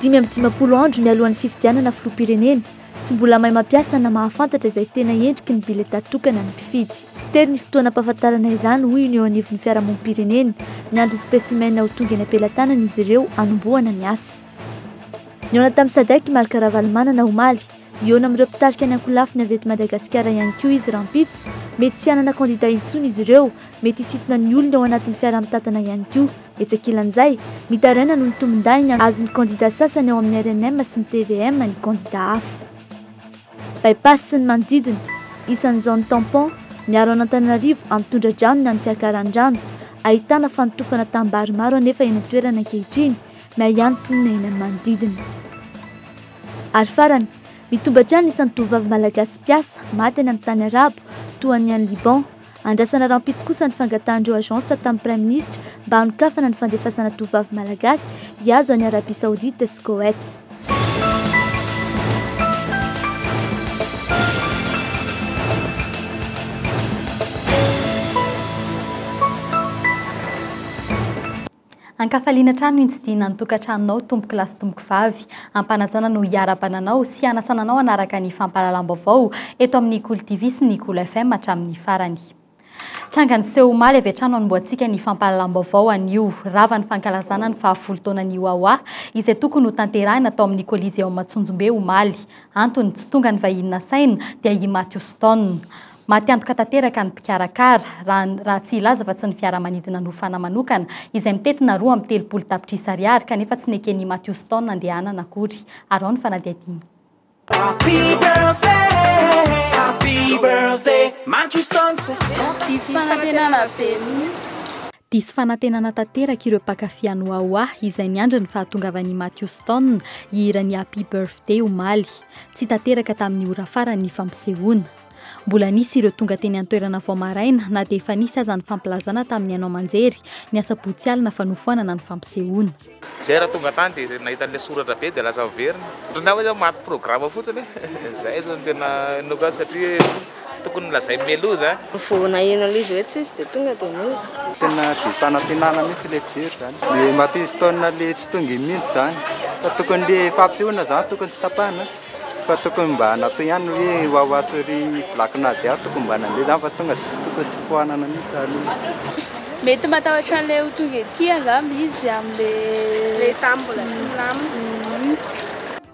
55 andro mialohan'ny fifidianana filoham-pirenena, tsy mbola mahay mampiasa na mahafantatra izay tena endriky ny biletà tokana ny mpifidy. Tery ny fotoana ampahafantarana izany, hoy ny eo anivon'ny fiarahamonim-pirenena. Miandry ny spécimen ho tonga eny am-pelatanana izy ireo hanombohana ny asa. Nihaona tamin'ny Sadec i Marc Ravalomanana omaly. Hihaona amin'ireo mpitarika ny ankolafiny avy eto Madagasikara ihany koa izy rahampitso. Mety tsy hanana kandida intsony izy ireo, mety hisintona ny olony ao anatin'ny fiaraha-mitantana ihany koa. Etsy ankilan'izay, mitaraina noho ny tombondahiny azon'ny kandida sasany ao amin'ny rnm sy ny tvm ny kandida hafa. By-pass sy ny manodidina, isan'ny zone tampon, miaro an'Antananarivo amin'ny tondra-drano na ny fiakaran'ny rano. Ahitana fanotofana tanimbary maro anefa eny an-toerana ankehitriny, miahiahy ny mponina eny amin'ny manodidina. Ary farany, mitombo hatrany ny isan'ny tovovavy malagasy mpiasa maty any amin'ny tany arabo, toa ny any Liban. Andrasana rahampitso kosa ny fangatahan'ireo agence tamin'ny Praiminisitra mba hanokafana ny fandefasana tovovavy malagasy hihazo an'i Arabie Saoudite sy Koweït. Ankafaliana hatrany no hitsidihina ny tokantranonao tompoko lahy sy tompoko vavy. Ampanajana no hiarahabana anao sy hanasana anao hanaraka ny fampahalalam-baovao eto amin'ny Kolo TV sy ny Kolo FM hatramin'ny farany. Tranga niseho omaly avy hatrany no hanombohantsika ny fampahalalam-baovao anio. Rava ny fankalazana ny fahafolo taonan'ny Wawa izay tokony hotanterahina tao amin'ny Coliseum Antsonjombe omaly. Antony, tsy tonga ny vahiny nasaina dia i Matthew Stone. Maty antoka tanteraka ny mpikarakara, raha raha tsy hilaza fa tsy ny fiaramanidina nofana manokana, izay mitentina 32 tapitrisa ariary, kanefa tsy neken'i Matthew Stone handehanana akory. Araho ny fanadihadiana. Happy birthday, happy birthday, Matthew Stone. Diso fanantenana be mihitsy. Diso fanantenana tanteraka ireo mpankafy an'i Wawa izay niandry ny fahatongavan'i Matthew Stone hihira ny Happy Birthday omaly. Tsy tanteraka tamin'ny ora farany ny fampisehoana. Mbola nisy ireo tonga teny an-toerana vao maraina na dia efa nisy aza ny fampilazana tamin'ny haino aman-jery ny asabotsy alina fa nofoanana ny fampisehoana. Zay raha tonga tany dia nahita an'ilay soratra be dia lasa miverina. Ohatran'ny hoe zao maty programme fotsiny e. Zay zao no tena inoako azy satria tokony nolazainy mialoha zany. Vao naheno an'ilay izy hoe tsisy dia tonga dia nody. Tena diso fanantenana mihitsy ilay mpijery zany. Le Matthew Stone le tsy tonga mihitsy zany. Fa tokony le fampisehoana zany tokony tsy tapahana. Fa tokony mba natao ihany hoe Wawa Sorry Black Nadia tokony mba nandeha zany fa tonga tsy tokony tsy foanana mihitsy aloha. Mety matahotra an'ilay ho tonga ety angamba izy amin'ilay tany mbola tsy milamina.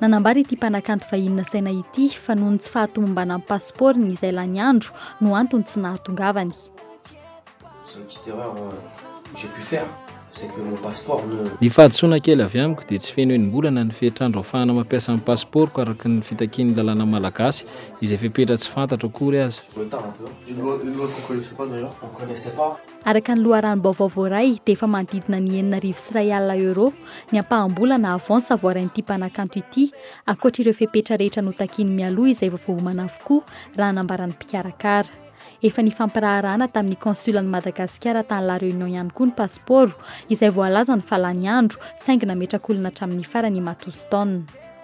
Nanambara ity mpanakanto vahiny nasaina ity fa noho ny tsy fahatomombanan'ny pasipaoriny izay lany andro no antony tsy nahatongavany. C'est une petite erreur que j'ai pu faire, c'est que mon passeport ne. Ny fahadisoana kely avy amiko dia tsy feno enim-bolana ny fetr'andro ahafahana mampiasa ny pasipaoroko araka ny fitakian'ny lalàna malagasy, izay fepetra tsy fantatro akory aza. Sur le tard un peu. Une loi, une loi qu'on connaissait pas d'ailleurs. On connaissait pas. Araka ny loharanom-baovao voaray dia efa manodidina ny 1600 euros ny ampaham-bola na avance voarain'ity mpanakanto ity, ankoatra ireo fepetra rehetra notakiany mialoha izay efa voaomana avokoa raha nambaran'ny mpikarakara. Efa nifampiraharahana tamin'ny Consul an'i Madagasikara tany La Réunion ihany koa ny pasipaoro, izay voalazany fa lany andro, saingy nametraka olana hatramin'ny farany i Matoston.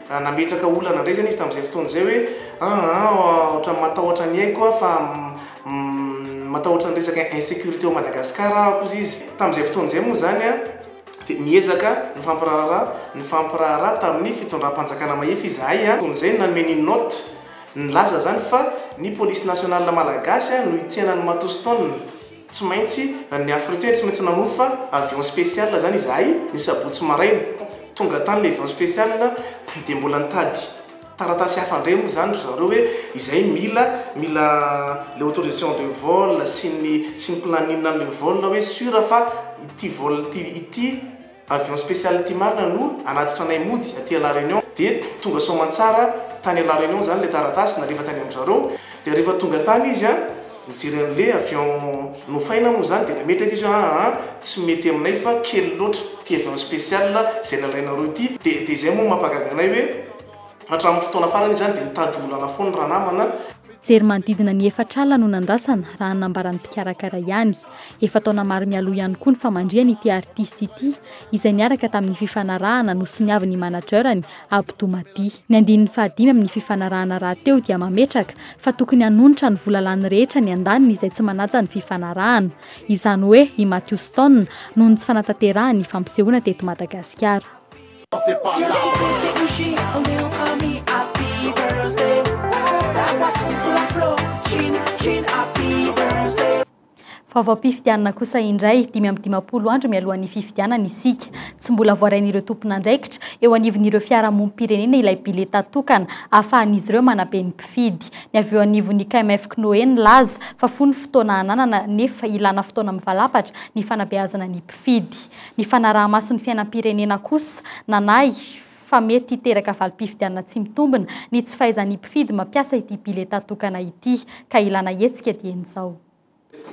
Nametraka olana indray izany izy tamin'izay fotoana izay hoe aa ohatran'ny matahotra ny aiko aho fa matahotra ny resaka insécurité ao Madagascar aho kosa izy. Tamin'izay fotoana izay moa izany dia niezaka nifampiraharaha nifampiraharaha tamin'ny fitondram-panjakana mahefa izahay. Fotoana izay no nanome ny note Nilaza izany fa ny Police Nationale Malagasy no hitsena an'i Matoston. Tsy maintsy ny affrété tsy maintsy nanofa avion spécial izany izahay ny sabotsy maraina. Tonga tany ilay avion spécial dia mbola nitady taratasy hafa indray moa izany ry zareo hoe izay mila mila ilay autorisation de vol sy ny sy ny planning an'ilay vol hoe sûr fa ity vol ity ity Avion spécial ity marina no hanatitra anay mody aty à La Réunion dia tonga soamantsara tany à La Réunion zany le taratasy nalefa tany amin-dry zareo dia rehefa tonga tany izy an nijery an'le avion nofaina moa zany dia nametraka izy hoe aa tsy mety aminay fa kely loatra ity avion spécial izay nalainareo ity dia dia izay moa mampagaga anay hoe Hatramin'ny fotoana farany izany dia nitady olana foana ranamana. Jery manodidina ny 40 no nandrasana, raha ny nambaran'ny mpikarakara ihany. Efa taona maro mialoha ihany koa ny famandrihana ity artiste ity, izay niaraka tamin'ny fifanarahana nosoniavin'ny manager-ny, Abdou Madi. Ny andininy fahadimy amin'ny fifanarahana rahateo dia mametraka fa tokony hanonitra ny vola lany rehetra ny andaniny izay tsy manaja ny fifanarahana. Izany hoe i Matthew Stone, noho ny tsy fanatanterahany ny fampisehoana teto Madagasikara. Vaovaom-pifidianana kosa indray, 55 andro mialohan'ny fifidianana isika. Tsy mbola voarain'ireo tompon'andraikitra eo anivon'ireo fiarahamonim-pirenena ilay bileta tokana ahafahan'izy ireo manabe ny mpifidy. Ny avy eo anivon'ny KMF CNOE nilaza fa fohy ny fotoana ananana nefa ilana fotoana mivalapatra ny fanabeazana ny mpifidy. Ny fanaraha-maso ny fiainam-pirenena kosa nanahy fa mety hiteraka valim-pifidianana tsy mitombina ny tsy fahaizan'ny mpifidy mampiasa ity bileta tokana ity ka ilana hetsika dieny izao.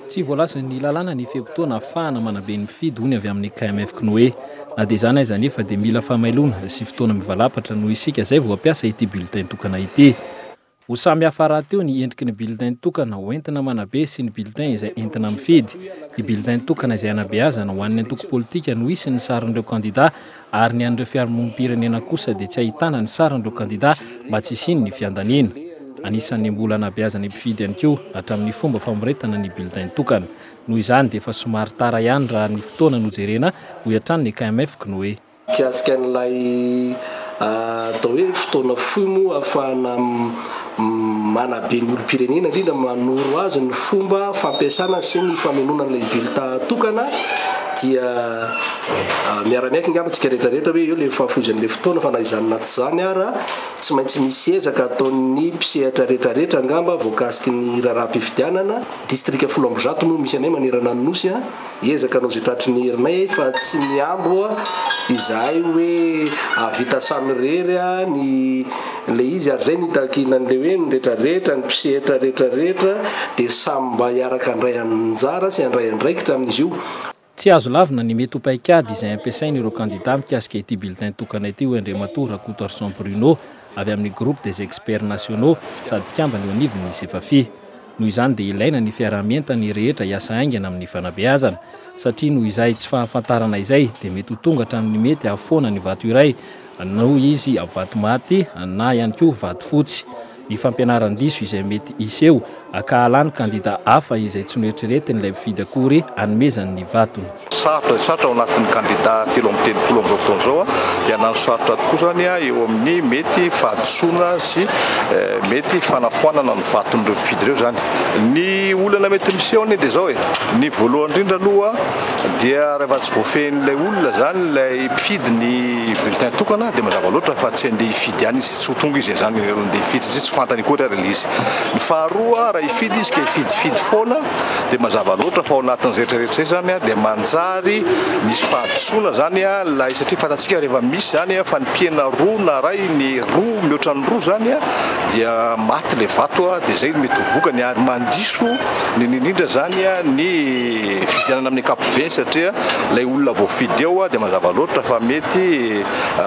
Tsy voalazan'ny lalàna ny fe-potoana ahafahana manabe ny mpifidy, hoy ny avy amin'ny KMF CNOE. Na dia izany aza anefa dia mila fahamailona sy fotoana mivalapatra noho isika izay vao hampiasa ity bulletin tokana ity. Ho samy hafa rahateo ny endriky ny bulletin tokana ho entina manabe sy ny bulletin izay entina mifidy. Ny bulletin tokana izay hanabeazana ho an'ny antoko politika no hisy ny sarin'ireo kandida ary ny an'ireo fiarahamonim-pirenena kosa dia tsy ahitana ny sarin'ireo kandida mba tsy hisian'ny fiandaniana. Anisan'ny mbola anabeazana mpifidy ihany koa hatramin'ny fomba famoretana ny bulletin tokana. Noho izany dia efa somary tara ihany raha ny fotoana no jerena, hoy hatrany ny KMF CNOE. Mikasika an'ilay atao hoe fotoana fohy moa ahafahana manabe ny olom-pirenena, indrindra manoro azy ny fomba fampiasana sy ny famenoana an'ilay bulletin tokana dia miara-miaiky angamba tsika rehetra rehetra hoe eo ilay fahafohizan'ilay fotoana fa na izany na tsy izany ara tsy maintsy misy ezaka ataon'ny mpisehatra rehetra rehetra angamba voakasiky ny raharaham-pifidianana. Distrika 110 moa misy anay manerana ny Nosy a. Hiezaka hanao izay tratry ny herinay fa tsy mihambo izahay hoe hahavita samirery ny ilay izy ary izay no itakiana an'ilay hoe ny rehetrarehetra, ny mpisehatra rehetrarehetra dia samy mba hiaraka handray anjara sy handray andraikitra amin'izy io. Tsy azo lavina ny mety ho paikady izay ampiasain'ireo kandida mikasika ity bulletin tokana ity hoy Andriamatoa Rakotoarison Bruno avy amin'ny Groupe des Experts Nationaux sady mpikambana eo anivon'ny Sefafi. Noho izany dia ilaina ny fiaraha-mientan'ny rehetra hiasa haingana amin'ny fanabeazana. Satria noho izay tsy fahafantarana izay dia mety ho tonga hatramin'ny mety hahafoana ny vato iray noho izy vato maty na ihany koa vato fotsy. Ny fampianaran-diso izay mety hiseho ka hahalany kandida hafa izay tsy noeritreretin'ilay mpifidy akory hanomezany ny vatony. Sarotra dia sarotra ao anatin'ny kandida 33 amin'izao fotoana izao dia hanano sarotra tokoa izany eo amin'ny mety fahadisoana sy mety fanafoanana ny vaton'ireo mpifidy ireo izany. Ny olana mety miseho anie dia izao e, ny voalohany indrindra aloha dia rehefa tsy voafehin'ilay olona izany ilay mpifidy ny bulletin tokana dia mazava loatra fa tsy handeha hifidy any izy, tsy ho tonga izy izany handeha hifidy satria tsy fantany akory ary ilay izy. Ny faharoa raha hifidy izy ka hifidifidy foana dia mazava loatra fa ao anatin'izay rehetra rehetra izay izany dia manjary misy fahadisoana izany ilay satria fantatsika rehefa misy izany fanipihana roa na iray ny roa mihoatra ny roa izany dia maty ilay vato dia izay no mety ho vokany ary mandiso indrindra indrindra izany ny fifidianana amin'ny ankapobeny satria ilay olona voafidy eo dia mazava loatra fa mety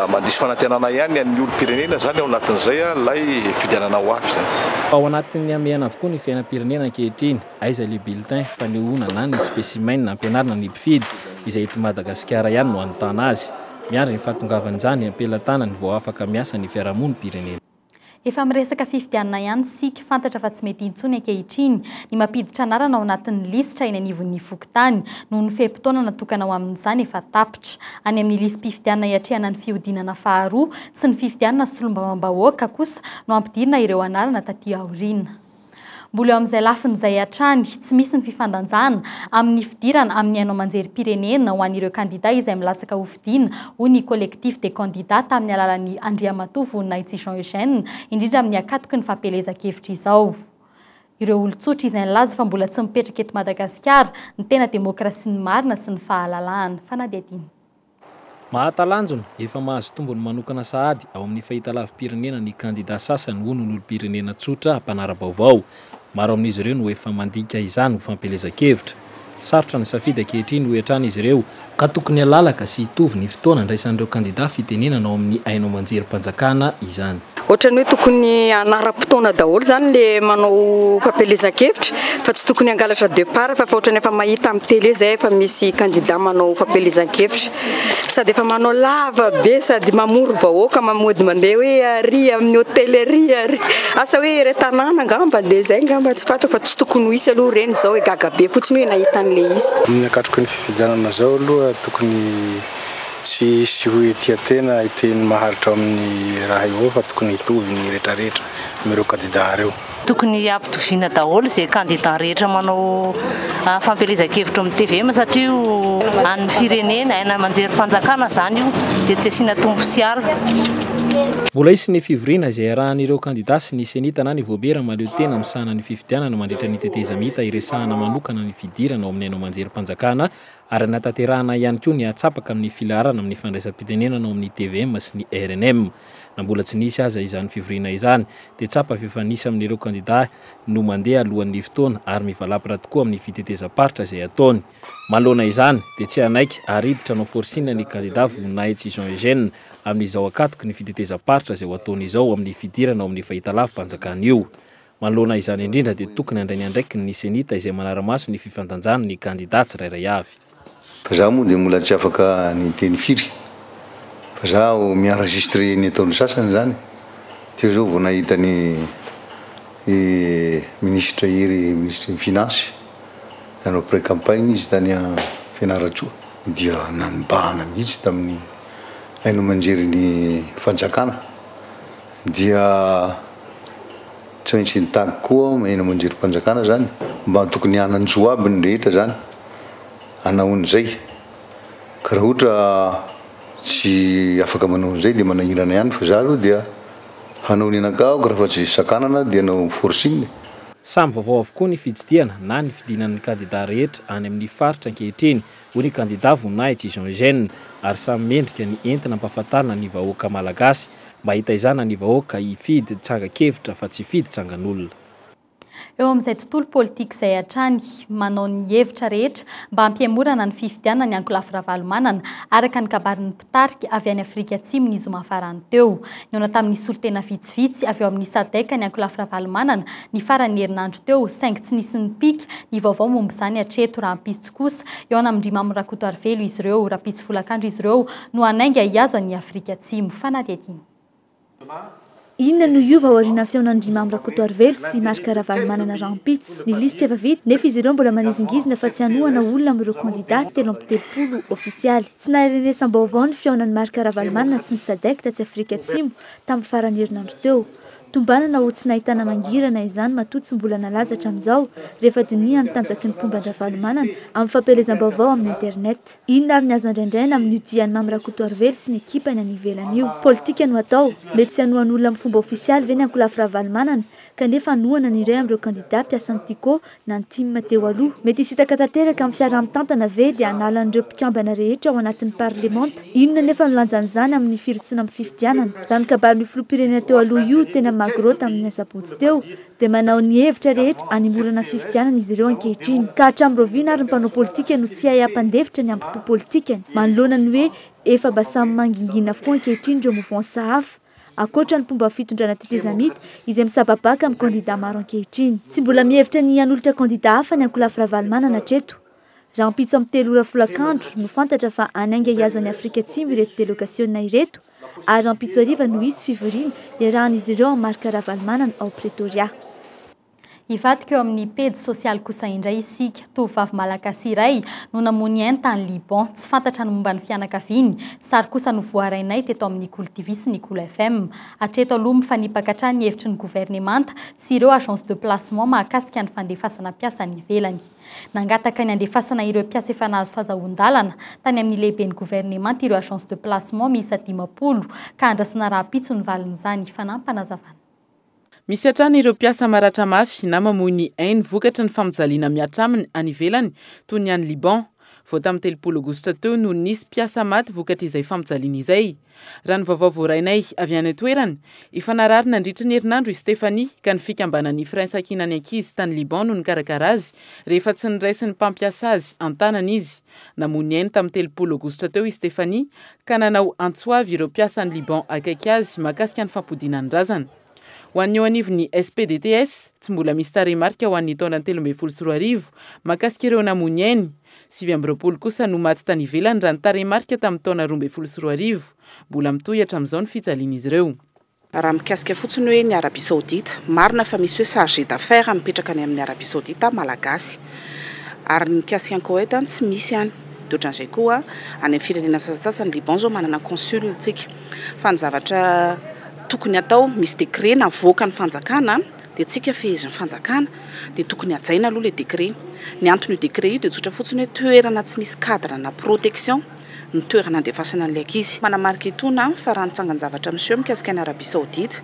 mandiso fanantenana ihany an'ny olom-pirenena izany ao anatin'izay ilay fifidianana ho avy izany. Ao anatin'ny hamehana avokoa ny fiainam-pirenena ankehitriny. Aiza ilay bulletin fanehoana na ny spécimen nampianarina ny mpifidy izay eto Madagasikara ihany no hanontana azy. Miandry ny fahatongavan'izany am-pelatanany vao afaka miasa ny fiarahamonim-pirenena. Efa miresaka fifidianana ihany isika, fantatra fa tsy mety intsony ankehitriny ny mampiditra anarana ao anatin'ny lisitra eny anivon'ny fokontany noho ny fe-potoana natokana ho amin'izany efa tapitra. Any amin'ny lisi-pifidianana hiatrehana ny fihodinana faharoa sy ny fifidianana solombavambahoaka kosa no ampidirina ireo anarana taty aoriana. Mbola eo amin'izay lafiny izay hatrany, tsy misy ny fifandanjana amin'ny fidirana amin'ny haino aman-jerim-pirenena ho an'ireo kandida izay milatsaka hofidiana, hoy ny Collectif des candidats tamin'ny alalan'i Andriamatoa Voninahitsy Jean Eugène, indrindra amin'ny akatoky ny fampielezan-kevitra izao. Ireo olon-tsotra izay nilaza fa mbola tsy mipetraka eto Madagasikara ny tena demokrasian'ny marina sy ny fahalalahana. Fanadihadiana. Mahatalanjona, efa mahazo tombony manokana sahady ao amin'ny fahitalavi-pirenena ny kandida sasany hono ny olom-pirenena tsotra mpanara-baovao. Maro amin'izy ireo no efa mandika izany ho fampielezan-kevitra. Sarotra ny safidy ankehitriny hoy hatrany izy ireo, ka tokony halalaka sy hitovy ny fotoana andraisan'ireo kandida fitenenana ao amin'ny haino aman-jerim-panjakana izany. Ohatran'ny hoe tokony hanara-potoana daholo izany le manao fampielezan-kevitra fa tsy tokony hangalatra départ fa efa ohatran'ny efa mahita amin'ny télé zay efa misy candidat manao fampielezan-kevitra sady efa manao lava be sady mamory vahoaka mamody mandeha hoe ary amin'ny hôtel ary ary asa hoe iray tanàna angamba dia zay angamba tsy fantako fa tsy tokony ho hisy aloha ireny izao hoe gaga be fotsiny hoe nahita an'ilay izy. Amin'ny ankatroky ny fifidianana zao aloha tokony. Tsy hisy ho tia tena hiteny maharitra ao amin'ny raha io fa tokony hitovy ny rehetrarehetra amin'ireo kandida ireo. Tokony hampitoviana daholo izay kandida rehetra manao fampielezan-kevitra ao amin'ny tvm satria io an'ny firenena, haino aman-jerim-panjakana izany io dia tsy asiana tombo sy ala. Mbola hisy ny fivoriana izay iarahan'ireo kandida sy ny Cenit na ny Voabera mahaleo tena misahana ny fifidianana mandritra ny tetezamita hiresahana manokana ny fidirana ao amin'ny haino aman-jerim-panjakana ary hanatanterahana ihany koa ny hatsapaka amin'ny filaharana amin'ny fandraisam-pitenenana ao amin'ny tvm sy ny rnm. Na mbola tsy nisy aza izany fivoriana izany dia tsapa fa efa nisy amin'ireo kandida no mandeha alohan'ny fotoana ary mivalapatra tokoa amin'ny fitetezam-paritra izay ataony. Manoloana izany dia tsy hanaiky ary hiditra hanao forcing ny kandida Voninahitsy Jean Eugène amin'izao ankatoky ny fitetezam-paritra izay ho ataony izao amin'ny fidirana ao amin'ny fahitalavi-panjakana io. Manoloana izany indrindra dia tokony handray ny andraikiny ny Cenit izay manara-maso ny fifandanjany ny kandida tsirairay avy. Fa za moa dia mbola tsy afaka niteny firy fa za mi-enregistre ny ataon'ny sasany zany, teo zao vao nahita ny minisitra Hery minisitry ny finance nanao pré-campagne izy tany Fianarantsoa dia nanibahana mihitsy tamin'ny haino aman-jery ny fanjakana dia Tsy maintsy nitaky koa aho haino aman-jerim-panjakana zany mba tokony hanan-jo aby ny rehetra zany hanao an'izay ka raha ohatra tsy afaka manao an'izay dia manahirana ihany fa za aloha dia hanao ny anakahako raha fa tsy sakanana dia hanao forcing. Samy vaovao avokoa ny fitsidihana na ny fidinan'ny kandida rehetra any amin'ny faritra ankehitriny, hoy ny kandida Voninahitsy Jean Eugène, ary samy mendrika ny entina ampahafantarina ny vahoaka malagasy mba hitaizana ny vahoaka hifidy tsangan-kevitra fa tsy hifidy tsangan'olona. Eo amin'izay tontolo politika izay hatrany, manao ny hevitra rehetra mba hampihemorana ny fifidianana ny ankolafy Ravalomanana, araka ny kabarin'ny mpitarika avy any Afrika Atsimo ny zoma farany teo. Nihaona tamin'ny solontena vitsivitsy avy ao amin'ny Sadec ny ankolafy Ravalomanana ny faran'ny herinandro teo, saingy tsy nisy nipika ny vaovao momba izany hatreto. Rahampitso kosa, hihaona amin-dry Mamy Rakotoarivelo izy ireo. Rahampitso folakandro izy ireo no hanainga hihazo an'i Afrika Atsimo. Fanadihadiana. Inona no hiova aorian'ny fihaonan'i Mamy Rakotoarivelo sy Marc Ravalomanana rahampitso? Ny lisitra efa vita, nefa izy ireo mbola manizingizina fa tsy hanohana olona amin'ireo kandida 33 ofisialy. Tsy naharenesam-baovao ny fihaonan'i Marc Ravalomanana sy ny Sadec tatsy Afrika Atsimo tamin'ny faran'ny herinandro teo. Tombanana ho tsy nahitana mangirana izany matoa tsy mbola nalaza hatramin'izao rehefa dinihana ny tanjaky ny mpomba an-dRavalomanana amin'ny fampielezam-baovao amin'ny internet. Inona ary ny azo andraindraina amin'io dian'i Mamy Rakotoarivelo sy ny ekipany any ivelany io? Politika no atao. Mety tsy hanohan'olona amin'ny fomba ofisialy ve ny ankolafy Ravalomanana kanefa hanohana ny iray amin'ireo kandida mpiasan'ny Tiko na ny tim teo aloha. Mety hisintaka tanteraka amin'ny fiaraha-mitantana ve dia hanala an'ireo mpikambana rehetra ao anatin'ny parlemanta? Inona anefa no lanjan'izany amin'ny firosoana amin'ny fifidianana? Raha ny kabarin'io filoham-pirenena teo aloha io teny amin'ny Magro tamin'ny asabotsy teo dia manao ny hevitra rehetra hanemorana ny fifidianana izy ireo ankehitriny. Ka hatramin'ny rahoviana ary ny mpanao politika no tsy hay hampandefitra ny hambom-po politikany manoloana ny hoe efa mba samy mangingina avokoa ankehitriny ireo mouvance hafa ankoatra ny mpomba fitondrana tetezamita izay misababaka amin'ny kandida maro ankehitriny. Tsy mbola mihevitra ny hanolotra kandida hafa ny ankolafy Ravalomanana hatreto. Rahampitso amin'ny 3 ora folakandro no fantatra fa hanainga hihazo an'i Afrika Atsimo ireto delegasiona ireto ary rahampitso hariva no hisy fivoriana iarahan'izy ireo amin'i Marc Ravalomanana ao Pretoria. Hivadika eo amin'ny pejy sosialy kosa indray isika. Tovovavy malagasy iray no namoy ny ainy tany Liban. Tsy fantatra ny momba ny fianakaviany. Sary kosa no voarainay teto amin'ny Kolo TV sy ny Kolo FM. Hatreto aloha mifanipaka hatrany ny hevitry ny governemanta sy ireo agence de placement mahakasika ny fandefasana mpiasa any ivelany. Nangataka ny handefasana ireo mpiasa efa nahazo fazahoan-dalana tany amin'ny lehiben'ny governemanta ireo agence de placement miisa 50 ka andrasana rahampitso ny valin'izany. Fanampinazavana. Misy hatrany ireo mpiasa maratra mafy na mamoy ny ainy vokatry ny fampijaliana mihatra aminy any ivelany toy ny any Liban. Vao tamin'ny 30 aogositra teo no nisy mpiasa maty vokatr'izay fampijaliana izay. Raha ny vaovao voarainay avy any an-toerana, efa narary nandritry ny herinandro i Stéphanie ka ny fikambanan'ny Firaisankinan'ny ankizy tany Liban no nikarakara azy rehefa tsy niraisin'ny mpampiasa azy an-tanana izy. Namoy ny ainy tamin'ny 30 aogositra teo i Stéphanie ka nanao antso avy ireo mpiasa any Liban akaiky azy mahakasika ny fampodiana ny razana. Ho an'ny eo anivon'ny SPDTS, tsy mbola misy tarehimarika ho an'ny taona 2013 mahakasika ireo namoy ny ainy. 29 kosa no maty tany ivelany raha ny tarehimarika tamin'ny taona 2012. Mbola mitohy hatramin'izao ny fijalian'izy ireo. Raha mikasika fotsiny hoe ny Arabie Saoudite, marina fa misy hoe chargé d'affaires mipetraka any amin'ny Arabie Saoudite malagasy. Ary ny mikasika an'i Koweït tsy misy any. Dia ohatran'izay koa any amin'ny firenena sasantsasany, Liban izao manana consul tsika. Fa ny zavatra tokony atao, misy décret navoakan'ny fanjakana, dia tsika fehezin'ny fanjakana, dia tokony hajaina aloha ilay décret. Ny anton'io décret io dia tsotra fotsiny hoe toerana tsy misy cadre na protection no toerana andefasana an'ilay ankizy. Manamarika itony aho fa raha ny tsangan-javatra miseho mikasika an'i Arabie Saoudite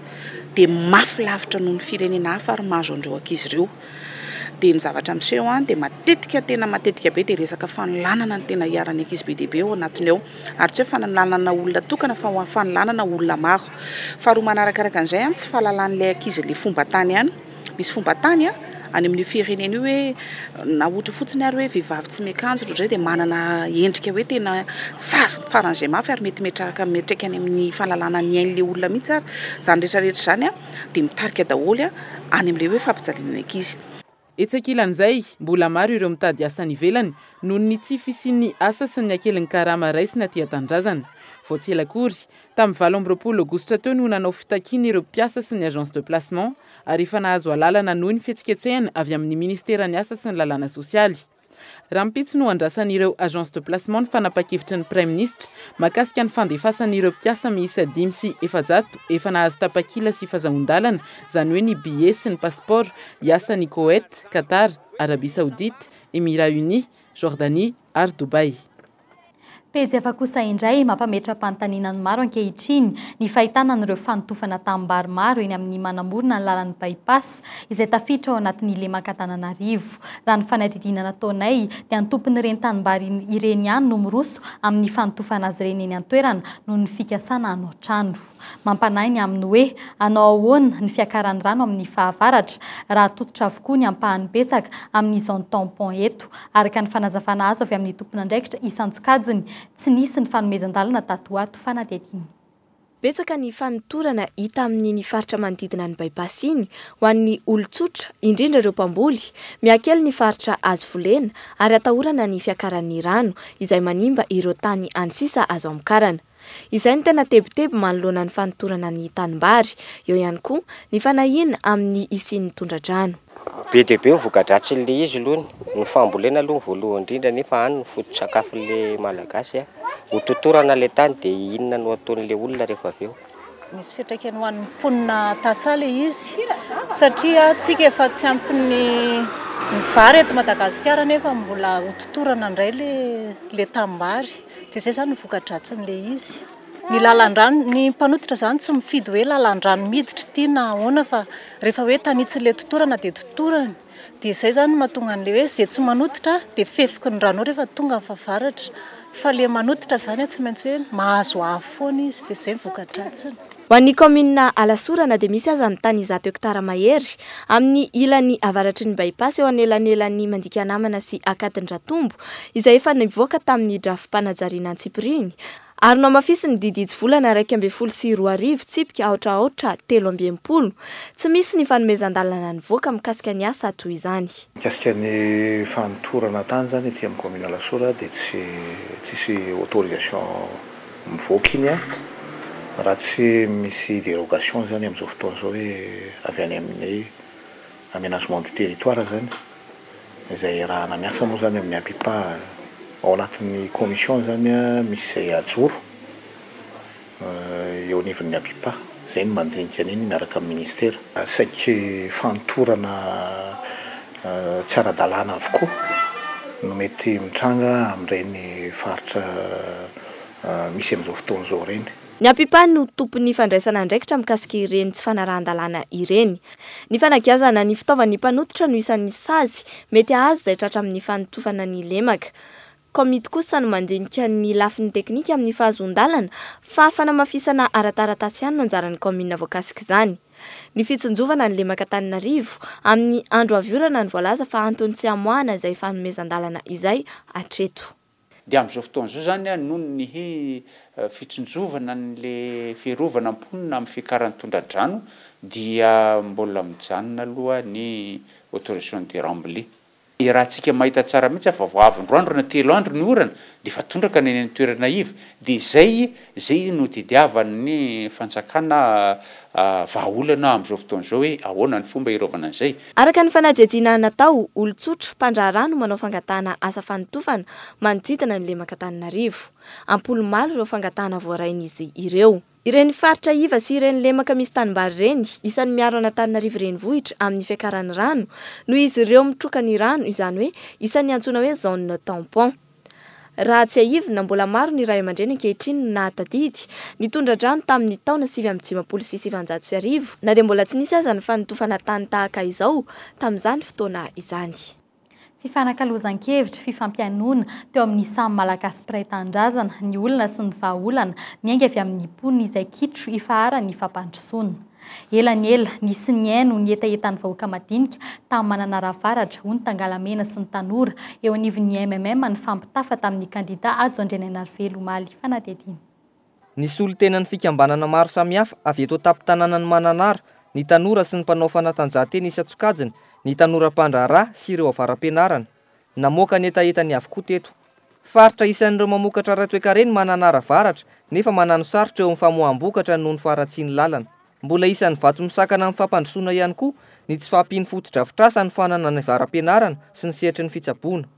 dia mafy lavitra noho ny firenena hafa ary mahazo an'ireo ankizy ireo. Dia ny zavatra miseho an dia matetika tena matetika be dia resaka fanolanana no tena iharan'ny ankizy be dia be ao anatiny ao. Ary tsy hoe fanolanana olona tokana fa fanolanana olona maro. Faharoa manarakaraka an'izay an, tsy fahalalan'ilay ankizy ilay fomban-tany ihany. Misy fomban-tany an, any amin'io firenena io hoe na ohatra fotsiny ary hoe vehivavy tsy miakanjo ohatr'izay dia manana endrika hoe tena sazy faran'izay mafy ary mety miatraka miantraika any amin'ny fahalalana ny ain'ilay olona mihitsy ary. Izany rehetra rehetra izany an dia mitarika daholo an any amin'ilay hoe fampijaliana ny ankizy. Etsy ankilan'izay, mbola maro ireo mitady asa any ivelany noho ny tsy fisian'ny asa sy ny hakelin'ny karama raisina aty an-tanindrazana. Vao tsy ela akory, tamin'ny 28 aogositra teo no nanao fitakiana ireo mpiasa sy ny agence de placement ary efa nahazo alalana hanohy ny fihetsiketsehana avy amin'ny ministeran'ny asa sy ny lalàna sosialy. Rahampitso no andrasan'ireo agence de placement ny fanapahan-kevitry ny Praiminisitra mahakasika ny fandefasana ireo mpiasa miisa 405 efa nahazo tapakila sy fazahoan-dalana, izany hoe ny billet sy ny passeport, hiasa any Koety, Qatar, Arabie Saoudite, Emirats Unis, Jordanie ary Dubaï. Pejy hafa kosa indray mampametra-panontaniana ny maro ankehitriny ny fahitana an'ireo fanotofana tanimbary maro eny amin'ny manamorona ny lalan'ny By-pass izay tafiditra ao anatin'ny lemak'Antananarivo. Raha ny fanadihadiana nataonay dia ny tompon'ireny tanimbary ireny ihany no miroso amin'ny fanotofana azy ireny eny an-toerana noho ny fikasana hanao trano. Mampanahy ny amin'ny hoe hanao ahoana ny fiakaran'ny rano amin'ny fahavaratra raha tototra avokoa ny ampahany betsaka amin'ny zone tampon eto. Araka ny fanazavana azo avy amin'ny tompon'andraikitra isan-tsokajiny, tsy nisy ny fanomezan-dalana tato ho ato fanadihadiana. Betsaka ny fanotorana hita amin'iny faritra manodidina ny By-pass iny ho an'ny olon-tsotra, indrindra ireo mpamboly. Mihakely ny faritra azo volena ary atahorana ny fiakaran'ny rano izay manimba ireo tany any sisa azo amokarana. Izay no tena tebiteby manoloana ny fanotorana ny tanimbary. Eo ihany koa ny fanahiana amin'ny hisian'ny tondra-drano. Be dia be ny voka-dratsin'ilay izy aloha, ny fambolena aloha ny voalohany indrindra nefa any no foto-tsakafon'ilay Malagasy a. Ho totorana ilay tany dia inona no ataon'ilay olona rehefa avy eo? Misy fiantraikany ho an'ny mponina tantsaha ilay izy satria tsika efa tsy ampy ny vary eto Madagasikara nefa mbola ho totorana indray ilay tanimbary. Dia izay izany ny voka-dratsin'ilay izy. Ny lalan-drano, ny mpanototra izany tsy mifidy hoe lalan-drano miditra ity na ahoana fa rehefa hoe tanitsin'ilay totorana dia totorany. Dia izay izany no mahatonga an'ilay hoe izay tsy manototra dia fefiky ny rano ao rehefa tonga ny fahavaratra. Fa ilay manototra izany tsy maintsy hoe mahazo avo foana izy dia izay ny voka-dratsiny. Ho an'ny kaominina Alasorana dia misy aza ny tany 100 hektara mahery amin'ny ilany avaratry ny By-pass eo anelanelan'ny Mandikanamana sy Akadindratombo izay efa nivoaka tamin'ny drafi-panajariana antsipiriany Ary nohamafisin'ny didy hitsivolana 2011 tsipika aotra aotra 63, tsy misy ny fanomezan-dalana nivoaka mikasika ny asa toy izany. Mikasika ny fanotorana tany izany aty amin'ny kaominina Alasora dia tsy tsisy autorisation mivoaka iny an, raha tsy misy dérogation izany amin'izao fotoana izao hoe avy any amin'ny aménagement du territoire izany. izay iarahana miasa moa izany amin'ny APIPA ao anatin'ny commission izany misy izay ajoro eo anivon'ny APIPA, izay no mandinika an'iny miaraka amin'ny ministera. Saiky fanotorana tsy ara-dalàna avokoa no mety mitranga amin'ireny faritra misy amin'izao fotoana izao ireny. Ny Apipa no tompon'ny fandraisana andraikitra mikasika ireny tsy fanarahan-dalàna ireny. Ny fanagiazana ny fitaovan'ny mpanototra no isan'ny sazy mety hahazo izay tratra amin'ny fanotofana ny lemaka. Komity kosa no mandinika ny lafiny teknika amin'ny fahazoan-dalana fa fanamafisana ara-taratasy ihany no anjaran'ny kaominina voakasik'izany. Ny fitsinjovana ny lemaka Antananarivo amin'ny andro avy orana no voalaza fa antony tsy hamoahana izay fanomezan-dalana izay hatreto. Dia amin'izao fotoana izao izany noho ny fitsinjovana an'ilay fiarovana mponina amin'ny fiakaran'ny tondra-drano dia mbola mijanona aloha ny autorisation de remblai. Iarahantsika mahita tsara mihitsy fa vao avy roa andro na telo andro ny orana dia efa tondraka ny any amin'ny toerana iva. Dia izay izay no tediavan'ny fanjakana vahaolana amin'izao fotoana izao hoe ahoana ny fomba hiraovana an'izay. Araka ny fanadihadiana natao, olon-tsotra, mpandraharaha no manao fangatahana asa fanotofana manodidina ny lemak'Antananarivo. Am-polo maro ireo fangatahana voarain'izy ireo. Ireny faritra iva sy ireny lemaka misy tanimbary ireny, isan'ny miaro an'Antananarivo renivohitra amin'ny fiakaran'ny rano, noho izy ireo mitroka ny rano, izany hoe isan'ny antsoina hoe zone tampon. Raha tsiahivina, mbola maro ny ray aman-dreny ankehitriny no nahatadidy ny tondra-drano tamin'ny taona 1959, na dia mbola tsy nisy aza ny fanotofana tany tahaka izao tamin'izany fotoana izany. Fifanakalozan-kevitra, fifampihainoana teo amin'ny samy Malagasy mpiray tanindrazana, ny olana sy ny vahaolana, miainga avy amin'ny mponina izay kitro ifaharan'ny fampandrosoana. Ela ny ela, nisy nihaino ny hetahetan'ny vahoaka madinika tany Mananara Avaratra, hoy ny Tangalamena sy ny tanora eo anivon'ny MMM nifampitafa tamin'ny kandida Hajo Andrianainarivelo omaly. Fanadihadiana. Ny solontenan'ny fikambanana maro samihafa avy eto an-tampon-tanànan'i Mananara, ny tanora sy ny mpanao fanatanjahantena isan-tsokajiny, ny tanora mpandraharaha sy ireo avara-pianarana. Namoaka ny hetahetany avokoa teto. Faritra isan'ireo mamokatra ara-toekarena i Mananara Avaratra nefa mananosarotra eo amin'ny famoaham-bokatra noho ny faharatsian'ny lalana. Mbola isan'ny vato misakana amin'ny fampandrosoana ihany koa ny tsy fahampian'ny fotodrafitrasa hanofanana ny avara-pianarana sy ny sehatry ny fitsaboana.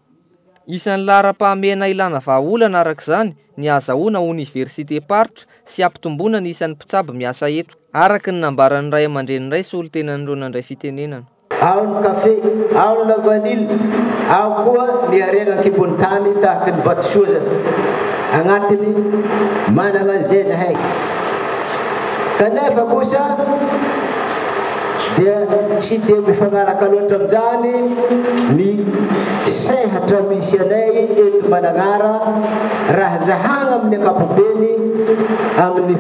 Isan'ny laharam-pahamehana ilana vahaolana araka izany ny hahazahoana oniversitem-paritra sy hampitomboana ny isan'ny mpitsabo miasa eto, araka ny nambaran'ny ray aman-dreny iray solontenan'ireo nandray fitenenana. Ao ny kafe, ao ny lavanila, ao koa ny harena an-kibon'ny tany tahaka ny vatosoa zany. Agnatiny manana an'izay zahay. Kanefa kosa dia tsy dia mifanaraka loatra amin'izany ny sehatra misy anay eto Mananara raha zahana amin'ny ankapobeny amin'ny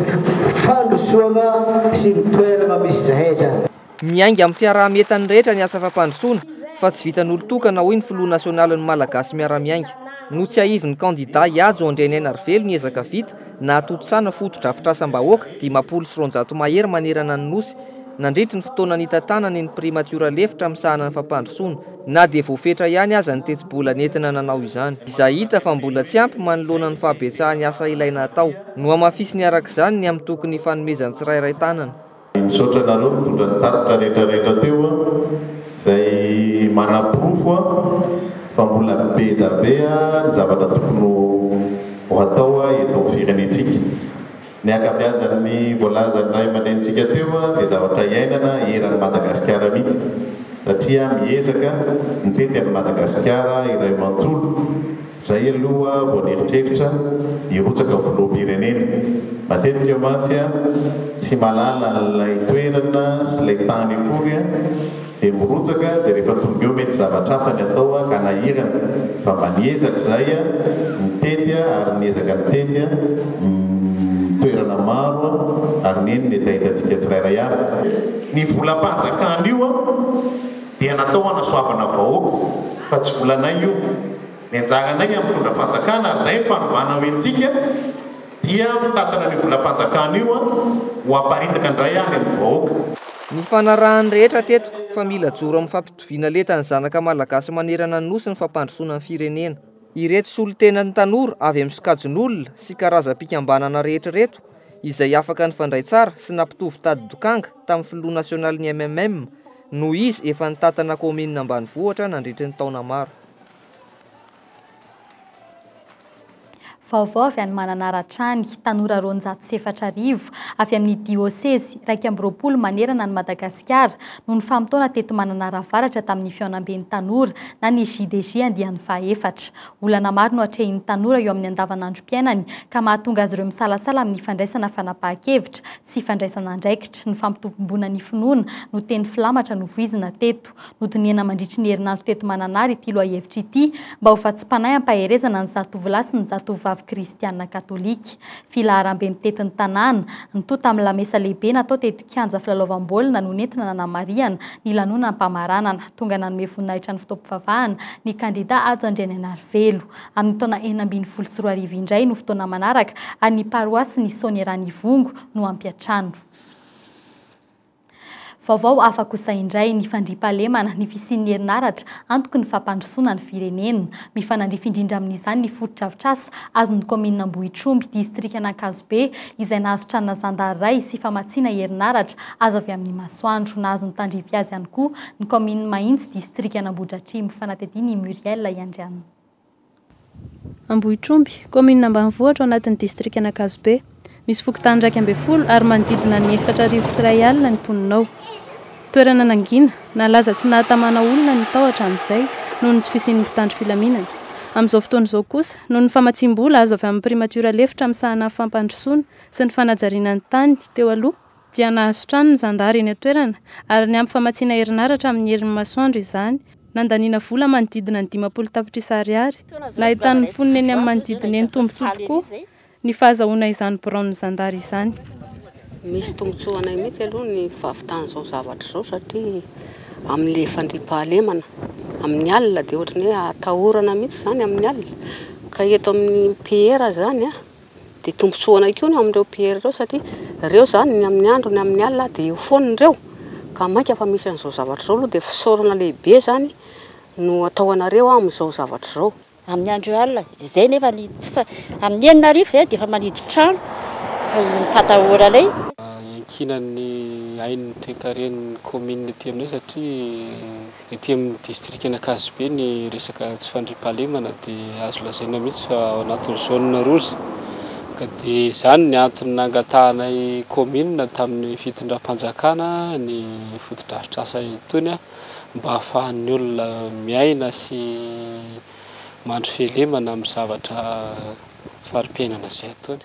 fandrosoana sy ny toerana misy zahay zany. Miainga amin'ny fiaraha-mientan'ny rehetra ny asa fampandrosoana fa tsy vitan'olon-tokana hoy ny filoha nasionalin'ny Malagasy Miara-Miainga. Notsiahivin'ny kandida Ihajo Andrianainarivelo ny ezaka vita nahatontosana fotodrafitrasam-bahoaka 250 mahery manerana ny Nosy nandritry ny fotoana nitantanany ny primatiora lefitra misahana ny fampandrosoana, na dia voafetra ihany aza ny tetibola nentina nanao izany, izay hita fa mbola tsy ampy manoloana ny fahabetsahan'ny asa ilaina hatao. Nohamafisiny araka izany ny amin'ny tokony hifanomezan'ny tsirairay tanana. Misaotra anareo nitondra ny tatitra rehetra rehetra teo izay manaporofo fa mbola be da be ny zavatra tokony ho atao eto amin'ny firenentsika. Ny ankabeazan'ny voalazan'ny ray aman-drenintsika teo dia zavatra iainana eran'i Madagasikara mihitsy satria miezaka mitety an'i Madagasikara iray manontolo. Zay aloha vao nieritreritra hirotsaka ho filoham-pirenena. Matetika mantsy tsy mahalala an'ilay toerana sy ilay tany akory dia mirotsaka dia rehefa tonga eo mety zavatra hafa ny atao ka nahirana fa mba niezaka izay nitety ary niezaka nitety ny toerana maro ary nino ny hetahetantsika tsirairay avy. Ny volam-panjakana io dia natao hanasoavana vahoaka fa tsy volanay io. Ny anjaranay amin'ny mitondra fanjakana ary izay ny fanovana ho entintsika dia mitantana an'io volam-panjakana io ho aparitaka indray any amin'ny vahoaka. Nifanarahan'ny rehetra teto fa mila joro amin'ny fampitoviana lenta ny zanaka malagasy manerana ny Nosy ny fampandrosoana ny firenena. Ireto solontenan'ny tanora avy amin'ny sokajin'olona sy karazam-pikambanana rehetra ireto izay afaka nifandray tsara sy nampitovy tady dokanga tamin'ny filoha nasionalin'ny MMM noho izy efa nitantana kaominina ambanivohitra nandritry ny taona maro. Vaovao avy any Mananara hatrany, tanora 4200 avy amin'ny diosezy 21 manerana an'i Madagasikara no nifamotoana teto Mananara Avaratra tamin'ny fihaonamben'ny tanora na ny JDJ andiany fahaefatra. Olana maro no atrehin'ny tanora eo amin'ny andavanandrom-piainany ka mahatonga azy ireo misalasala amin'ny fandraisana fanapahan-kevitra sy fandraisana andraikitra. Ny fampitomboana ny finoana no teny filamatra novoizina teto. Nodinihana mandritry ny herinandro teto Mananara ity lohahevitra ity mba ho vatsim-panahy hampaherezana ny zatovolahy sy ny zatovovavy kristiana katolika. Filaharambe mitety ny tanàna, nitohy tamin'ny lamesa lehibe natao teto kianja filalaovam-baolina no nentina nanamarihana ny lanonam-pamaranana. Tonga nanome voninahitra ny fotoam-pivavahana ny kandida Hajo Andrianainarivelo. Amin'ny taona 2016 indray no fotoana manaraka ary ny paroasin'i Soanierana Ivongo no hampiantrano. Vaovao hafa kosa indray, ny fandriampahalemana, ny fisian'ny herinaratra, antoky ny fampandrosoana ny firenena. Mifanandrify indrindra amin'izany ny fotodrafitrasa azon'ny kaominina Ambohitromby, distrikan'Ankazobe, izay nahazo tranona zandary iray sy famatsiana herinaratra azo avy amin'ny masoandro. Nahazo ny tandrify azy ihany koa ny kaominin'i Mahitsy, distrikan'Ambohidratrimo. Fanadihadian'i Muriel Iandriana. Ambohitromby, kaominina ambanivohitra ao anatin'ny distrikan'Ankazobe. Misy fokontany 11 ary manodidina ny 1400 ny mponina ao. Toerana nangina, nalaza tsy nahatamana olona ny tao hatramin'izay noho ny tsy fisian'ny mpitandro filaminana. Amin'izao fotoana izao kosa, noho ny famatsiam-bola azo avy amin'ny primatiora lefitra misahana ny fampandrosoana sy ny fanajariana ny tany teo aloha, dia nahazo trano ny zandary eny an-toerana ary niampy famatsiana herinaratra amin'ny herin'ny masoandro izany, nandaniana vola manodidina ny 50 tapitrisa ariary. Nahitan'ny mponina eny amin'ny manodidina eny tombontsoa tokoa ny fahazahoana izany biraon'ny zandary izany. Misy tombontsoa anay mihitsy aloha ny fahavitan'izao zavatra izao satria amin'ilay fandriampahalemana amin'ny alina dia ohatran'ny hoe atahorana mihitsy izany amin'ny alina ka eto amin'ny PR izany a, Dia tombontsoa anay koa ny amin'ireo PR ireo satria ireo izany ny amin'ny andro ny amin'ny alina dia eo foana ireo ka mainka fa misy an'izao zavatra izao aloha dia fisaorana lehibe izany no atao anareo amin'izao zavatra izao. Amin'ny andro alina izay nefa ny tsy amin'ny 6000 izay dia efa manidy trano fa ny fatahoranay. Iankinan'ny ain'ny toekaren'ny kaominina ety aminay satria Ety amin'ny distrikan'Ankazobe ny resaka tsy fandriampahalemana dia azo lazaina mihitsy fa ao anatin'ny zone rouge ka dia izany ny antony nangatahanay kaominina tamin'ny fitondram-panjakana ny fotodrafitrasa itony mba hahafahan'ny olona miaina sy mandry fihelemana amin'ny zavatra fari-piainana izay ataony.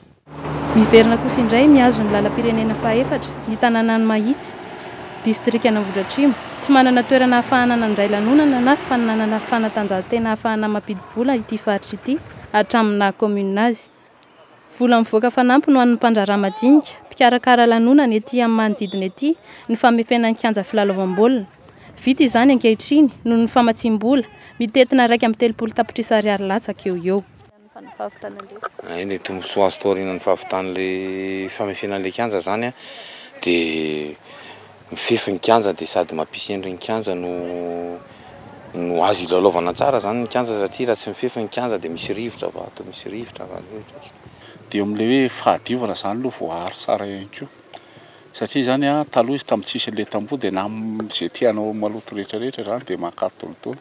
Miverina kosa indray mihazo ny lalam-pirenena fahaefatra, ny tanànan'i Mahitsy, distrikan'Ambohidratrimo. Tsy manana toerana ahafahana nandray lanonana na fananana fanatanjahantena ahafahana mampidi-bola ity faritra ity hatramin'ny naha kaominina azy. Vola mivoaka fanampiny ho an'ny mpandraharaha madinika, mpikarakara lanonana ety amin'ny manodidina ety ny famefena ny kianja filalaovam-baolina. Vita izany ankehitriny noho ny famatsiam-bola mitentina 31 tapitrisa ariary latsaka eo ho eo. Hay ny tombotsoa azo taorian'ny fahavitan'ilay famefena an'ilay kianja zany an, dia mifefy ny kianja dia sady mampisy endriny ny kianja no no azo ilalaovana tsara zany ny kianja satria raha tsy mifefy ny kianja dia misy rivotra vato, misy rivotra vato, rivotra. Dia eo amin'ilay hoe fahadiovana zany aloha voaaro tsara ihany koa. Satria izany an, taloha izy tamin'ny tsisy an'ilay tamboho dia na izay te hanao maloto rehetra rehetra izany dia mankato daholo.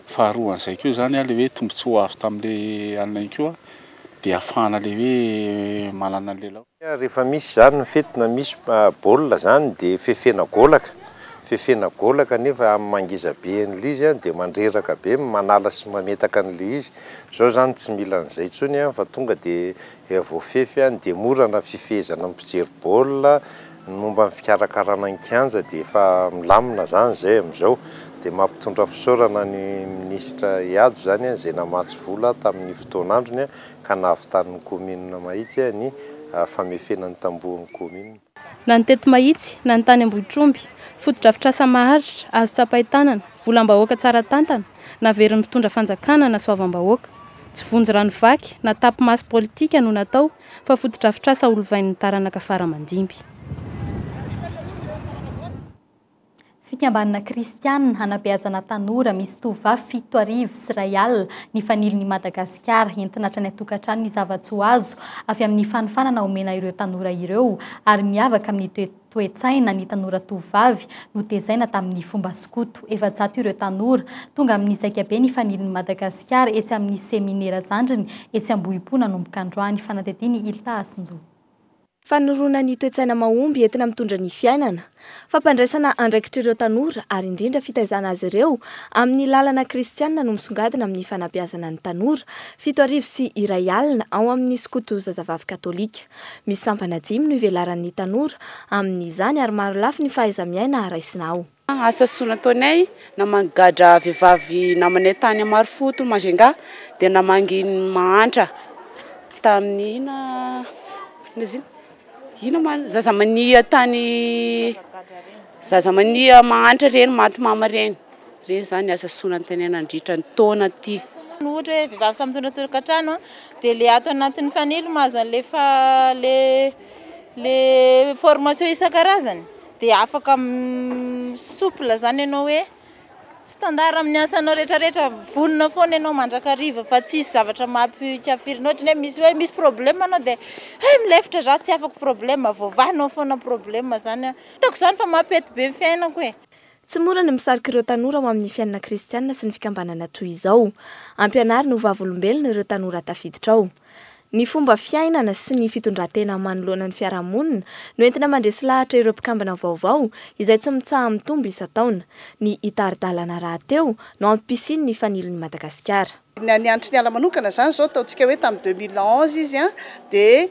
Faharoa an'izay koa izany an, ilay hoe tombontsoa azo tamin'ilay anona ihany koa dia ahafahana ilay hoe manana an'ilay lao. Rehefa misy izany ny fety na misy baolina izany dia fefena golaka, fefena golaka nefa amin'ny mangiza be an'ilay izy dia mandreraka be manala sy mametaka an'ilay izy, izao izany tsy mila an'izay intsony fa tonga dia Dia voafefy ny dia mora na fifehezana ny mpijery baolina, ny momba ny fikarakarana ny kianja dia efa milamina izany izay amin'izao. Dia mampitondra fisaorana ny minisitra Ihado izany izay namatsy vola tamin'ny fotoan'androny ka nahavitan'ny kaominina Mahitsy ny famefena ny tambohon'ny kaominina. Na ny teto Mahitsy na ny tany Ambohitromby. Fotodrafitrasa maharitra, azo tsapain-tanana, volam-bahoaka tsara tantana, naverin'ny mpitondra fanjakana nasoavam-bahoaka. Tsy vonjy rano vaky na tapi-maso politika no natao fa fotodrafitrasa holovain'ny taranaka fara aman-dimby. Fikambanana kristianina hanabeazana tanora misy tovovavy 1070 ny fanilon'i Madagasikara. Entina hatrany an-tokantrano ny zava-tsoa azo avy amin'ny fanofanana omena ireo tanora ireo ary miavaka amin'ny toe-tsaina ny tanora tovovavy notezaina tamin'ny fomba skoto. 400 ireo tanora tonga amin'ny zaikabe ny fanilon'i Madagasikara etsy amin'ny seminera zandriny etsy Ambohipo nanomboka androany. Fanadihadian'i Hilta Hasinjo. Fanoroana ny toe-tsaina mahomby entina mitondra ny fiainana, fampandraisana andraikitr'ireo tanora ary indrindra fitaizana azy ireo amin'ny lalana kristianina no misongadina amin'ny fanabeazana ny tanora 1070 ao amin'ny skoto zazavavy katolika. Misy sampana dimy no ivelaran'ny tanora amin'izany ary marolafy ny fahaiza-miaina raisina ao. Asa soa nataonay, namangy gadra vehivavy namanay tany Marofoto Majunga dia namangy ny mahantra tamin'ny ina izy iny? Ina ma zaza mania tany zaza mania mahantra ireny maty mama ireny, ireny izany asa soa nataonay nandritra ny taona ity. Ohatra hoe vehivavy samy mitondra tokantrano dia le ato anatin'ny fanilo mahazo an'le fa le le formation isan-karazany. Dia afaka souple zany ianao hoe standard amin'ny asanao rehetrarehetra, vonona foana ianao mandrakariva fa tsisy zavatra mampikafirinao, ohatran'ny hoe misy hoe misy problème anao dia hay milefitra za tsy afako problème, voavahanao foana problème zany an. Hitako zany fa mampety be ny fiainako e. Tsy mora ny misarika ireo tanora ho amin'ny fiainana kristianina sy ny fikambanana toy izao. Ampianarina ho vavolombelona ireo tanora tafiditra ao. Ny fomba fiainana sy ny fitondran-tena manoloana ny fiarahamonina no entina mandresy lahatra ireo mpikambana vaovao izay tsy mitsaha-mitombo isan-taona. Ny hitari-dalana rahateo no antom-pisiany ny Fanilon'i Madagasikara. Ny an'i Antry ny Ala manokana izany izao ataontsika hoe tamin'ny 2011 izy dia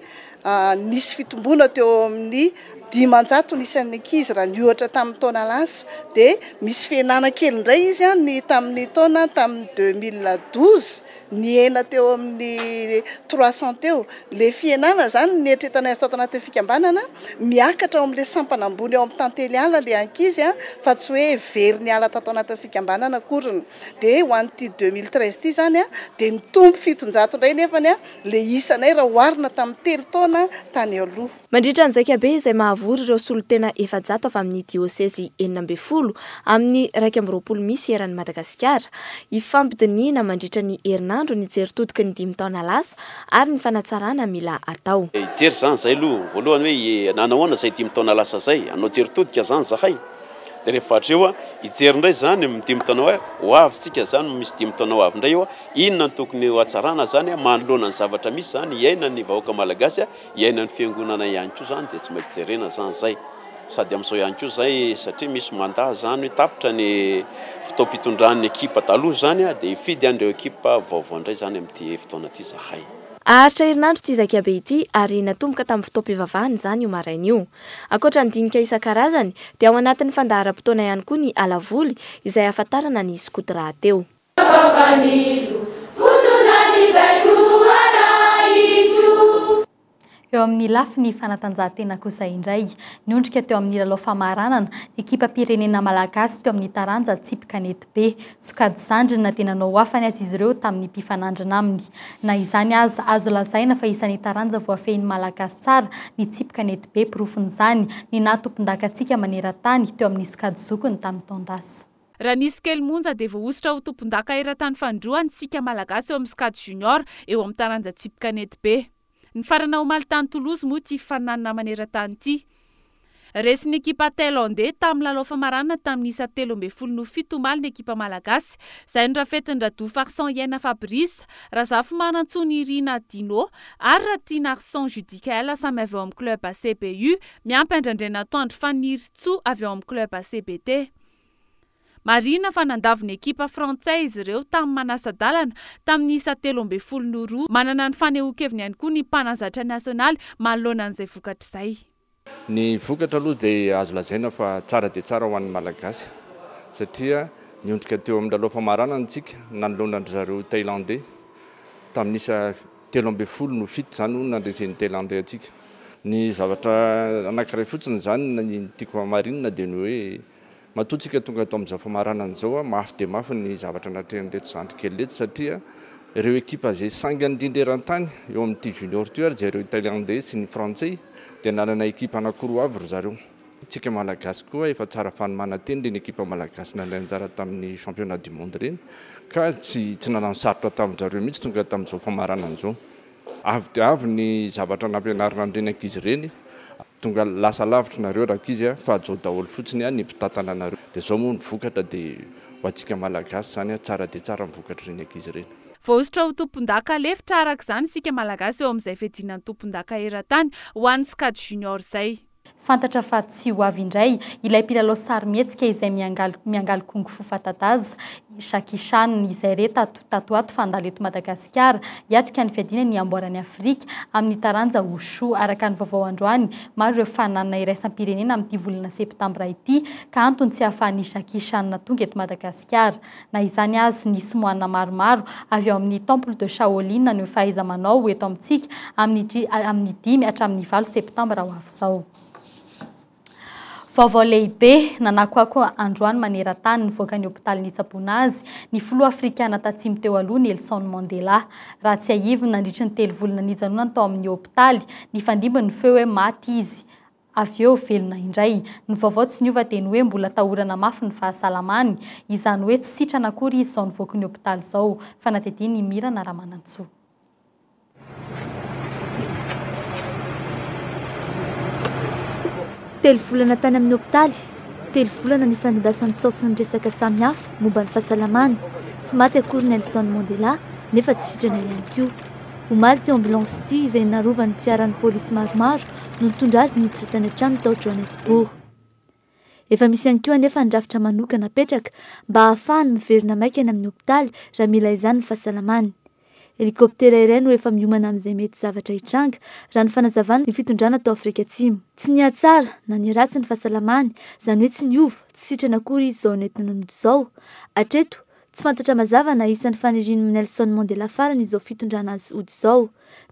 nisy fitomboana teo amin'ny 500 ny isan'ny ankizy raha niohatra tamin'ny taona lasa dia misy fihenana kely indray izy ny tamin'ny taona tamin'ny 2012 Nihena teo amin'ny 300 teo. Ilay fihenana izany nieritreretanay azy tato anatin'ny fikambanana, miakatra ao amin'ilay sampana ambony ao amin'ny tantely ala ilay ankizy fa tsy hoe very niala tato anatin'ny fikambanana akoriny. Dia ho an'ity 2013 ity izany dia nitombo 700 indray nefany ilay isanay raha oharina tamin'ny telo taona tany aloha. Mandritra ny zaikabe izay mahavory ireo solontena 400 avy amin'ny diosezy 16 amin'ny 21 misy eran'i Madagasikara, hifampidinihina mandritra ny herinandro ny jery todiky ny dimy taona lasa ary ny fanatsarana mila atao. Hijery izany izahay aloha voalohany hoe nanahoana izay dimy taona lasa izay, hanao jery todika izany izahay, dia rehefa hatreo hijery indray izany amin'ny dimy taona hoe ho avy tsika izany, misy dimy taona ho avy indray eo, inona no tokony hohatsarana izany manoloana ny zavatra misy izany iainan'ny vahoaka malagasy. Iainan'ny fiangonana ihany koa izany dia tsy maintsy jerena izany izay. Sady amin'izao ihany koa izay satria misy mandat izany hoe tapitra ny fotoam-pitondran'ny ekipa taloha izany dia hifidy an'ireo ekipa vaovao indray izany amin'ity fotoana ity izahay. Haharitra herinandro ity zaikabe ity ary natomboka tamin'ny fotoam-pivavahana izany io maraina io. Ankoatra ny dinika isan-karazany dia ao anatin'ny fandaharam-potoana ihany koa ny alavoly izay ahafantarana ny skoto rahateo. Eo amin'ny lafiny fanatanjahantena kosa indray, niondrika teo amin'ny lalao famaranana, ny ekipam-pirenena malagasy teo amin'ny taranja tsipy kanetibe. Sokajy zandriny na dia nanao hafany aza izy ireo tamin'ny mpifanandrina aminy. Na izany aza, azo lazaina fa isan'ny taranja voafehin'ny Malagasy tsara ny tsipy kanetibe, porofon'izany ny naha tompondaka antsika maneran-tany teo amin'ny sokajy zokiny tamin'ny taon-dasa. Raha nisy kely monja dia voahosotra ho tompondaka eran-tany fanindroany isika Malagasy eo amin'ny sokajy junior eo amin'ny taranja tsipy kanety be. Nifarana omaly tany Toulouse moa ity fifaninanana maneran-tany ity. Resin'ny ekipa Thailandais tamin'ny lalao famaranana tamin'ny isa 13 noho 7 omaly ny ekipa malagasy, izay norafetin-dRadoa Farson Iaina Fabrice, Razafimanantsoa Nirina Dino ary Ratianarison Judicaël samy avy ao amin'ny club CBU, miampy an-dRandrianatoandro Fanirintsoa avy ao amin'ny club CBT. Marihina fa nandavo ny ekipa frantsay izy ireo tamin'ny manasa-dalana, tamin'ny isa 13 no roa. Manana ny fanehoan-keviny ihany koa ny mpanazatra nasionaly manoloana an'izay vokatra izay. Ny vokatra aloha dia azo lazaina fa tsara dia tsara ho an'ny Malagasy satria niondrika teo amin'ny lalao famaranana isika nanoloana an-dry zareo Thailandais tamin'ny isa 13 no 7 izany no nandresen'ny Thailandais antsika. Ny zavatra anankiray fotsiny izany ny tiako hamarinina dia ny hoe Matoa tsika tonga ato amin'izao famaranana izao, mafy dia mafy ny zavatra natrehan'ireto zandry kely ireto satria ireo ekipa izay sangany indrindra eran-tany eo amin'ity junior ity ary dia ireo Thailandais sy ny Frantsay dia nanana ekipa anankiroa avy ry zareo. Tsika Malagasy koa efa tsara fanomanan-tena ireny ekipa Malagasy nandray anjara tamin'ny championnat du monde ireny ka tsy tsy nanano sarotra tamin-dry zareo mihitsy tonga tamin'izao famaranana izao. Avo dia avo ny zavatra nampianarina an'ireny ankizy ireny. Tonga lasa lavitra nareo rankizy a, fa hajao daholo fotsiny ny mpitantana anareo. Dia zao moa ny vokatra dia ho antsika Malagasy izany a, tsara dia tsara ny vokatr'ireny ankizy ireny. Voahosotra ho tompondaka lefitra araka izany isika Malagasy eo amin'izay fiadiana ny tompondaka eran-tany ho an'ny sokajy junior izay. Fantatra fa tsy ho avy indray ilay mpilalao sarimihetsika izay miangaly miangaly kung fu fanta-daza, Jackie Chan, izay re tato tato ho ato fa handalo eto Madagasikara hiatrika ny fiadiana ny amboaran'i Afrika amin'ny taranja Wushu. Araka ny vaovao androany, maro ireo fananana iraisam-pirenena amin'ity volana septambra ity ka antony tsy ahafahan'i Jackie Chan tonga eto Madagasikara. Na izany aza, nisy moanina maromaro avy ao amin'ny Temple de Shaolin naneho fahaiza-manao ho eto amintsika amin'ny amin'ny 5 hatramin'ny 8 septambra ho avy izao. Vaovao lehibe nanakoako androany maneran-tany nivoaka ny hopitaly nitsaboana azy ny filoha afrikana tatsimo teo aloha Nelson Mandela. Raha tsiahivina, nandritry ny telo volana nijanonany tao amin'ny hopitaly, nifandimby ny feo hoe maty izy. Avy eo velona indray. Ny vaovao tsy niova dia ny hoe mbola atahorana mafy ny fahasalamany. Izany hoe tsy sitrana akory izy izao nivoaky ny hopitaly izao. Fanadihadian'i Mirana Ramanantsoa. Telo volana tany amin'ny hopitaly, telo volana nifandimbiasan'ny tsaho sy ny resaka samihafa momba ny fahasalamany. Tsy maty akory Nelson Mandela nefa tsy sitrana ihany koa. Omaly ity ambulance ity izay narovan'ny fiaran'ny polisy maromaro no nitondra azy niditra tany an-trano tao Johannesburg. Efa misy ihany koa anefa ny rafitra manokana apetraka mba hahafahany miverina maika any amin'ny hopitaly raha mila izany ny fahasalamany. Helikoptera iray no efa miomana amin'izay mety zavatra hitranga, raha ny fanazavan'ny fitondrana tao Afrika Atsimo. Tsy nihatsara na niharatsy ny fahasalamany, izany hoe tsy niova, tsy sitrana akory izy izao nentina nody izao. Hatreto, Tsy fantatra mazava na isan'ny fanirian'i Nelson Mandela farany izao fitondrana azy hody izao,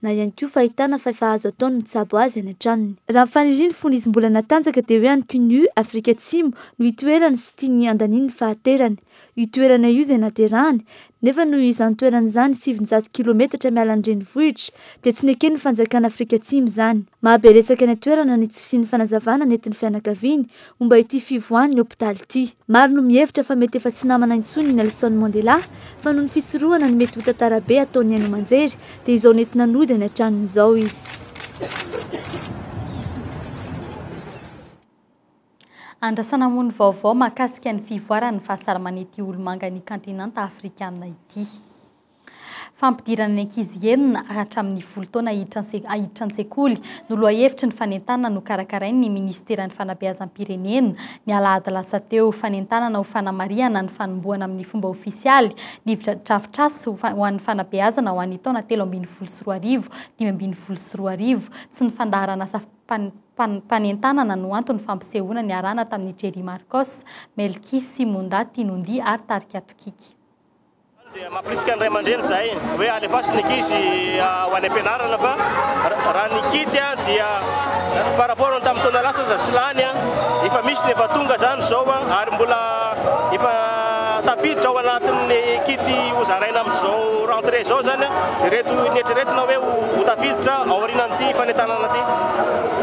na ihany koa fahitana fa efa azo atao ny mitsabo azy any an-tranony. Raha ny faniriany fony izy mbola natanjaka dia hoe any Qunu, Afrika Atsimo, no hitoerany sy tiany handaniany ny fahaterany. Io toerana io izay naterahany, nefa noho izany toerana izany 900 kilometatra miala ny renivohitra, dia tsy neken'ny fanjakana Afrika Atsimo izany. Mahabe resaka any an-toerana ny tsy fisian'ny fanazavana nentin'ny fianakaviany momba ity fivoahan'ny hopitaly ity. Maro no mihevitra fa mety efa tsy namana intsony i Nelson Mandela fa noho ny fisorohana ny mety ho tantara be ataon'ny haino aman-jery dia izao nentina nody any an-tranony izao izy. Andrasana moa ny vaovao mahakasika ny fivoaran'ny fahasalaman'ity olomangan'ny kantinanta afrikanina ity. Fampidirana ny ankizy enina hatramin'ny folo taona hiditra an-tsekoly no lohahevitry ny fanentanana nokarakarain'ny minisiteran'ny Fanabeazam-pirenena ny alahady lasa teo. Fanentanana ho fanamarihana ny fanombohana amin'ny fomba ofisialy ny drafitrasa ho an'ny fanabeazana ho an'ny taona 2013, 2015 sy ny fandaharanasa mpanentanana no anton'ny fampisehoana niarahana tamin'i Jerry Marcos, Melky sy Munda Tinondi ary tarika Tokiky. Dia mampirisika ny ray aman-dreny izahay hoe alefaso ny ankizy ho any am-pianarana fa raha ny kit dia par rapport ny tamin'ny taona lasa aza tsy lany, efa misy ny efa tonga izany izao ary mbola efa tafiditra ao anatin'ny kit hozaraina amin'izao rentrée izao izany ireto neritreretina hoe ho tafiditra aorianan'ity fanentanana ity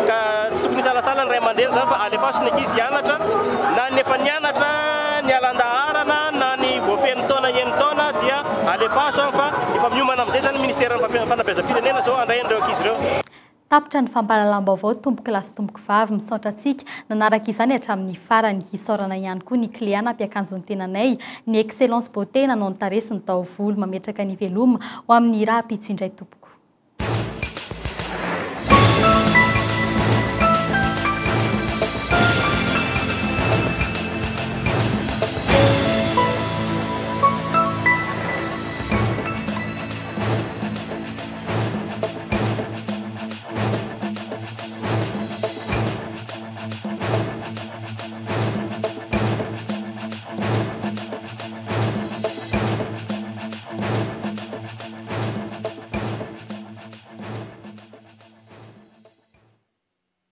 ka tsy tokony hisalasala ny ray aman-dreny izany fa alefaso ny ankizy hianatra na ny efa nianatra niala an-daharana na ny vao feno taona enin-taona dia alefaso an fa efa miomana amin'izay izany ny ministeran'ny fanabeazam-pirenena izao handray an'ireo ankizy ireo. Tapitra ny fampahalalam-baovao tompoko lahy sy tompoko vavy, misaotra antsika nanaraka izany hatramin'ny farany, isaorana ihany koa ny Cléa nampiakanjo ny tenanay, ny Excellence Beauté nanao ny tarehy sy ny taovolo, mametraka ny veloma ho amin'ny rahampitso indray tompoko.